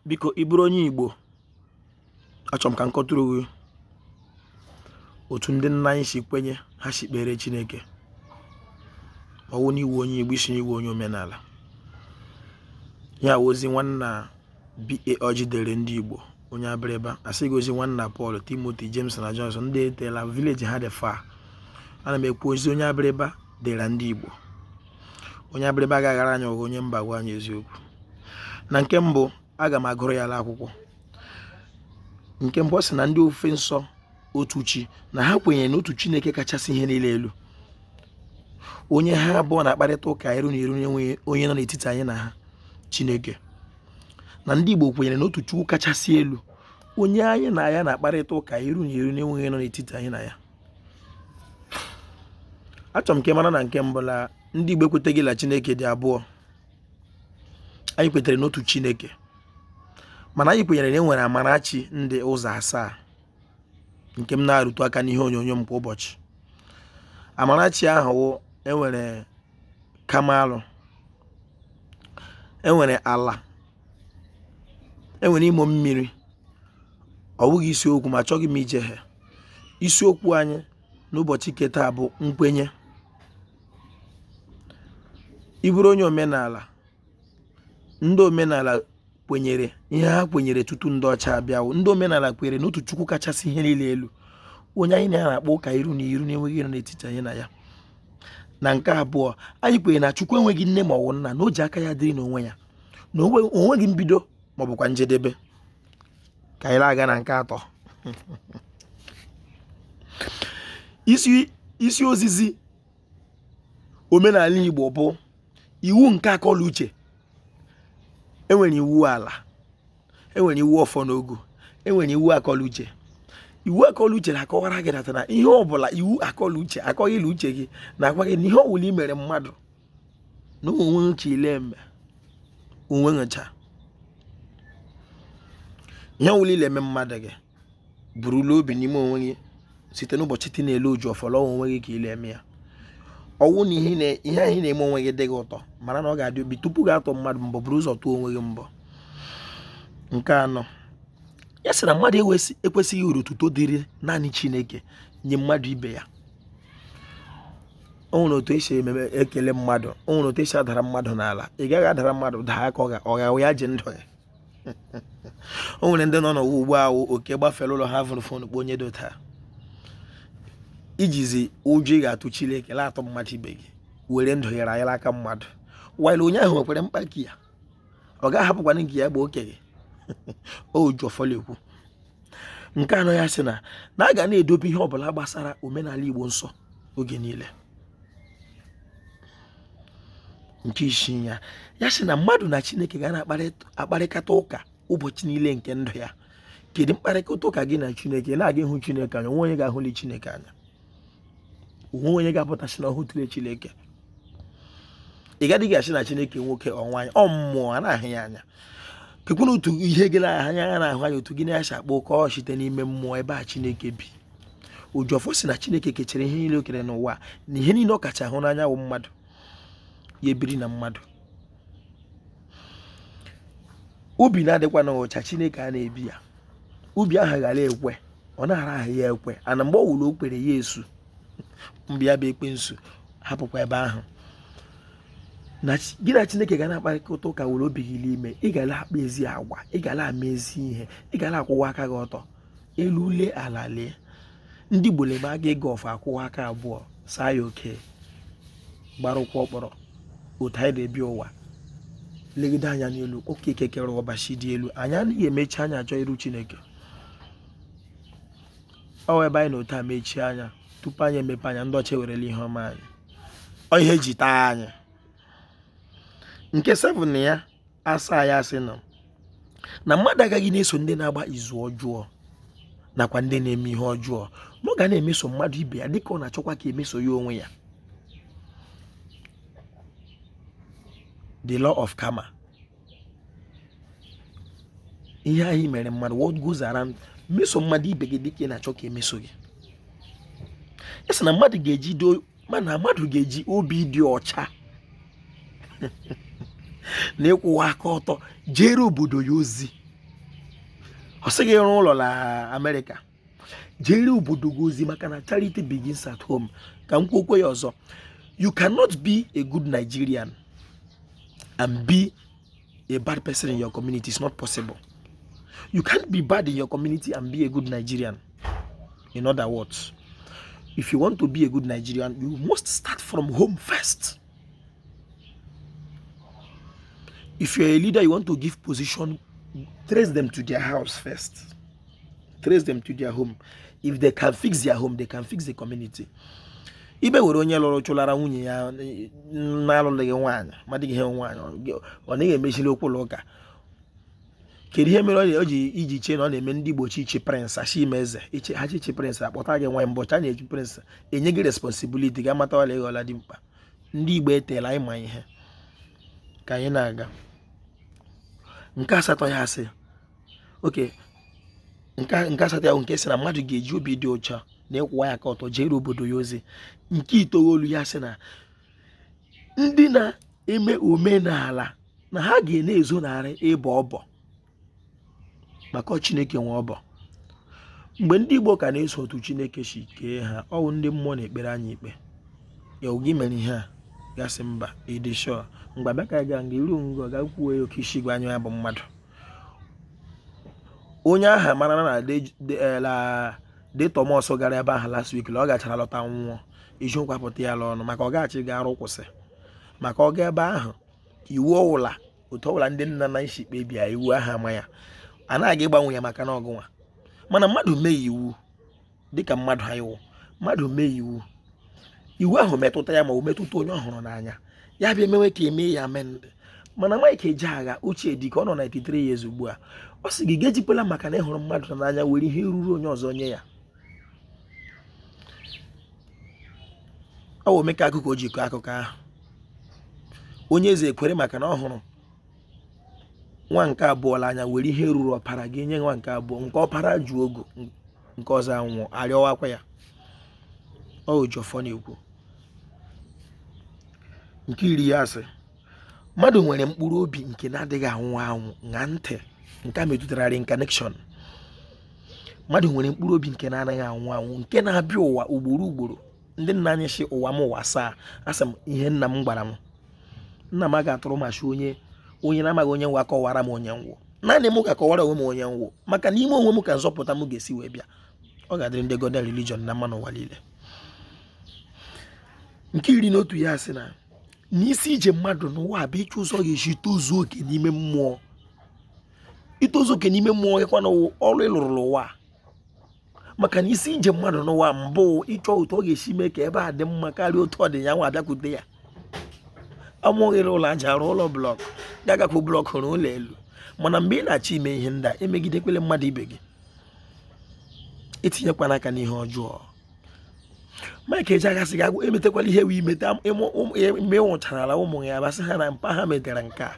Biko, ị bụrụ onye Igbo, achọrọ m ka m kọtụrụ gị otu ndị nna anyị si kwenye, ha si kpere Chineke. Ọ wụ na ị wụ onye Igbo, ị sị na ị wụ onye omenala ya ozi nwanna B.A. Ọjị dere ndị Igbo, onye Abịrịba, asị gị ozi nwanna Paul, Timothy, James na Johnson, ndị etela village ha dị far. Ana m ekwu ozi onye Abịrịba dere ndị Igbo. Onye Abịrịba agaghara anyị ụgha, onye mba gwa anyị eziokwu. Na nke mbụ, aga m agụrụ ya ala akwụkwọ. Nke mbụ, ọ sị na ndị ofufe nsọ otu chi, na ha kwenyere n'otu Chineke kachasị ihe niile elu, onye ha abụọ na-akparịta ụka iru na iru, enweghị onye nọ n'etiti anyị na ha, Chineke. Na ndị Igbo kwenyere n'otu Chukwu kachasị elu, onye anyị na ya na-akparịta ụka iru na iru, na-enweghị nọ n'etiti anyị na ya. Achọrọ m ka ị mara na nke mbụ, la ndị Igbo ekweteghị la Chineke dị abụọ. Anyị kwetere n'otu Chineke, mana anyị kwenyere na e nwere amarachi ndị ụzọ asaa, nke m na-arụtụ aka n'ihe onyonyo m kwa ụbọchị. Amarachi ahụ wụ: enwere kamalụ, enwere ala, enwere imo mmiri. Ọ bụghị isiokwu ma achọghị m ije ha. Isiokwu anyị n'ụbọchị nke taa bụ nkwenye. Ị bụrụ onye omenala, ndị omenala kwenyere ihe ha kwenyere tutu ndị ọcha abịawo. Ndị omenala kwenyere n'otu Chukwu kachasị ihe niile elu, onye anyị na ya na-akpa ụka iru na iru, na-enweghị nọ n'etiti anyị na ya. Na nke abụọ, anyị kwenyere na Chukwu enweghị nne ma ọ bụ nna, na o ji aka ya dịrị n'onwe ya, na o nweghị mbido ma ọ bụkwa njedebe. Ka anyị na-aga na nke atọ, isi ozizi omenala Igbo bụ iwu nke akọla uche. Enwere iwu ala, enwere iwu ọfọ na ogu, enwere iwu akọla uche. Iwu akọla uche na-akọwara gị na ihe ọ bụla, iwu akọla uche akọghịla uche gị, na-agwa gị na ihe ọ bụla i mere mmadụ na onwe uche ile eme onwe ncha, ihe ọ bụla ile eme mmadụ, gị burula obi n'ime onwe gị site n'ụbọchị ti na-ele oju ọfọlọ onwe gị ka ile eme ya. Ọwụ na ihe ahụ ị na-eme onwe gị dị gị ụtọ, mara na ọ ga-adị obi. Tupu gị atụ mmadụ mbọ, buru ụzọ tụọ onwe gị mbọ. Nke anọ ya sị na mmadụ ekwesịghị iwere otuto dịrị naanị Chineke nye mmadụ ibe ya. O nwere otu esi ememe ekele mmadụ, o nwere otu esi adara mmadụ n'ala. Ị gaghị adara mmadụ daa ka ọ ga ya ji ndụ ya. O nwere ndị nọ n'ụwa ugbu ahụ, oke gbafere ụlọ ha, vụrụ phone kpọọ onye dị taa. Ijizi ụjọ ị ga-atụ Chineke la-atụ mmadụ ibe gị, were ndụ ya ranyere aka mmadụ, while onye ahụ nwekwara mkpa nke ya, ọ ga-ahapụkwana nke ya gba oke gị. Ojiọfọ ekwu nke anọ ya sị na a ga na-edobe ihe ọbụla gbasara omenala Igbo nsọ oge niile. Nke isii ya, ya sị na mmadụ na Chineke ga na-akparịkata ụka ụbọchị niile nke ndụ ya. Kedu mkparịkọta ụka gị na Chineke? Na-aga ịhụ Chineke anya, onwe onye ga-ahụli Chineke anya, onwe onye ga-apụta sị na ọ hụtụle Chineke. Ị gadịghị asị na Chineke nwoke ọ nwaanyị ọ mmụọ, a na-ahụ ya anya. Kekwana otu ihe gị na anya ya na-ahụ anya, otu gị na ya si akpọ ụka ọ site n'ime mmụọ ebe a Chineke bi. Ojiọfọ sị na Chineke kechara ihe niile o kere n'ụwa, na ihe niile ọ kacha hụ n'anya bụ mmadụ, ya ebiri na mmadụ. Obi na-adịkwa na ọcha, Chineke a na-ebi ya obi ahụ ghara ekwe, ọ na-ara ahụ ya ekwe ana mgbe ọ wụrụ o kwere ya esu mgbe ya bụ ekwensu hapụkwa ebe ahụ. Na gị na Chineke ga na-akparịkọta ụka, were obi gị n'ime, ị ga na-akpa ezi agwa, ị ga na-ama ezi ihe, ị ga na-akwụwa aka gị ọtọ, elu lee ala lee. Ndị Igbo na-eme aga ịga ọfọ akwụwa aka abụọ saa ya oke gbara ụkwụ ọkpọrọ otu anyị na-ebi ụwa, legide anya n'elu oke kekere ọbachi dị elu. Anyị anaghị emechi anya achọ iru Chineke. Ọ ebe anyị na otu a mechie anya, tupu anyị emepe anya, ndị ọcha ewerela ihe ọma anyị, ọ ihe eji taa anyị. Nke 7 ya, asaa ya, sị nọ na mmadụ agaghị na-eso ndị na-agba izu ọjọọ nakwa ndị na-eme ihe ọjọọ, ma ọ ga na-emeso mmadụ ibe ya dịka ọ na-achọkwa ka emeso ya onwe ya. The law of karma. Ihe ahụ mere mmadụ, what goes around, meso mmadụ ibe gị dịka ị na-achọ ka emeso gị. Ya sị na mmadụ ga-eji mana mmadụ ga-eji obi dị ọcha. Na ịkwụwa aka ọtọ jere obodo ya ozi. Ọ sịghị rụọ ụlọ na Amerịka, jere obodo gị ozi, maka na charity begins at home. Ka m kwuokwe ya ọzọ, you cannot be a good Nigerian and be a bad person in your community. It's not possible. You can't be bad in your community and be a good Nigerian. In other words, if you want to be a good Nigerian, you must start from home first. If you're a leader, you want to give position, trace them to their house first. Trace them to their home. If they can fix their home, they can fix the community. Ibe were onye lụrụ chụlara nwunye ya na-alụghị nwaanyị, madịghị ihe nwaanyị ọ naghị emechili okwu ụlọ ụka. Kedu ihe mere o ji iji chee na ọ na-eme ndị Igbo chi ichi prince achi ime eze ichi ha chichi prince akpọta gị nwaanyị mbọchị a na-eji prince enye gị responsibility ga amatawala ịghọla dị mkpa. Ndị Igbo etela ịma ihe ka anyị na-aga. Nke asatọ ya asị oke nke asatọ ya bụ nke sị na mmadụ ga-eji obi dị ọcha na ịkwụwa ya aka ọtọ jere obodo ya ozi. Nke itoolu ya sị na ndị na-eme omenala na ha ga na-ezonarị ịbọ ọbọ, maka Chineke nwe ọbọ. Mgbe ndị Igbo ka na-eso otu Chineke si kee ha, ọ wụ ndị mmụọ na-ekpere anyị ikpe. Ya gị mere ihe a, gasị mba ịdị sure mgbe abịa ka ga nga iru ngo ga kwuo ya oke isi gwa anya ya bụ mmadụ. Onye ahụ mara na de Thomas gara ebe ahụ last week na ọ gachara lọta nwụọ, eziokwu apụta ya ọnụ, maka ọ gaghachi ga arụ kwụsị, maka ọ ga ebe ahụ iwu ọwụla otu ọbụla ndị nna nna isi kpebia iwu ahụ ama ya anaghị ịgbanwe ya maka na ọgụnwa. Mana mmadụ mee iwu dịka mmadụ ha iwu mmadụ mee iwu, iwu ahụ metụta ya ma ọ metụta onye ọ hụrụ n'anya, ya bịa emewe ka eme ya amend. Mana Mike Ejeagha ochie dike ọ nọ 93 years ugbu a, ọ sị gị ga-ejikwela maka na ị hụrụ mmadụ n'anya were ihe ruru onye ọzọ nye ya. Ọ bụ omeka akụkọ o ji kọọ akụkọ ahụ. Onye eze ekwere maka na ọ hụrụ nwa nke abụọ anya were ihe ruru ọpara gị nye nwa nke abụọ, nke ọpara ju ogo nke ọzọ anwụọ arịọwakwa ya. Ọ Ojofọ na-ekwu. Nke iri ya asị mmadụ nwere mkpụrụ obi nke na-adịghị anwụ anwụ. Ṅaa ntị, nke a metụtara reincarnation. Mmadụ nwere mkpụrụ obi nke na-anaghị anwụ anwụ, nke na-abịa ụwa ugboro ugboro. Ndị nna anyị si ụwa m ụwa asaa. Asị m ihe nna m gwara m, nna m a ga-atụrụ machi onye onye na-amaghị onye nwa akọwara m onye nwụ. Naanị m ga-akọwara onwe m onye nwụ, maka n'ime onwe m ka nzọpụta m ga-esi wee bịa. Ọ ga-adịrị ndị Godian religion na mma n'ụwa niile. Nke 11 ya sị na n'isi ije mmadụ n'ụwa bụ ịchọ ụzọ ga-esi tozuo oke n'ime mmụọ. Itozu oke n'ime mmụọ ịkwa na ọrụ ịlụrụ n'ụwa, maka na isi ije mmadụ n'ụwa mbụ ịchọ otu ọ ga-esi mee ka ebe a dị mma karịa otu ọ dị ya nwa abịakwute ya. Amụghịrị ụlọ aja arụ ụlọ block, gagakwu block rụọ ụlọ elu. Mana mgbe ị na-achọ ime ihe ndị a, emegidekwele mmadụ ibe gị, etinyekwana aka n'ihe ọjọọ. Mike Ejeagha sị gị agwụ emetekwala ihe wee imeta mgbe ị nwụcharala ụmụ ya basị ha na mpa ha metere nke a.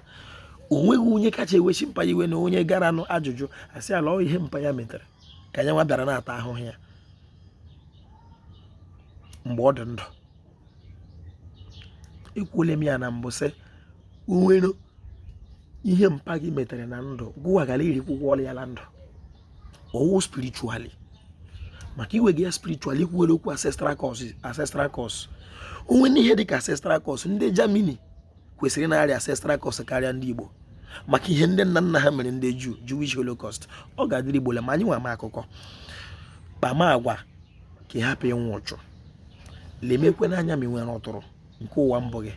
O nweghị onye kacha ewechi mpa ya iwe na onye gara nụ ajụjụ asị ala ọ ihe mpa ya metere ka ya nwa bịara na-ata ahụhụ ya mgbe ọ dị ndụ. Ekwuole m ya na mbụ sị o nwere ihe mpa gị metere na ndụ gụwa gara irikwu ụgwọ ọrụ ya na ndụ ọwụ spiritually, maka iwe gị ya spiritually ikwuwere okwu ancestral curse. Ancestral curse onwe n'ihe dịka ancestral curse, ndị Germany kwesịrị na-arịa ancestral curse karịa ndị Igbo maka ihe ndị nna nna ha mere ndị Jew, Jewish Holocaust. Ọ ga-adịrị Igbo ma anyị nwe ama akụkọ kpama agwa ka ị hapụ ịnwụ ụchụ. Lemekwe n'anya ma ị nwere ọtụrụ nke ụwa mbụ gị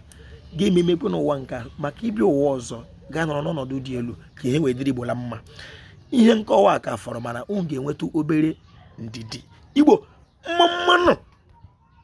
ga-ememekwe n'ụwa nke a maka ịbịa ụwa ọzọ gaa nọrọ n'ọnọdụ dị elu ka ihe wee dịrị Igbo la mma. Ihe nkọwa ka fọrọ, mana unu ga-enweta obere ndidi. Igbo mma mmanụ.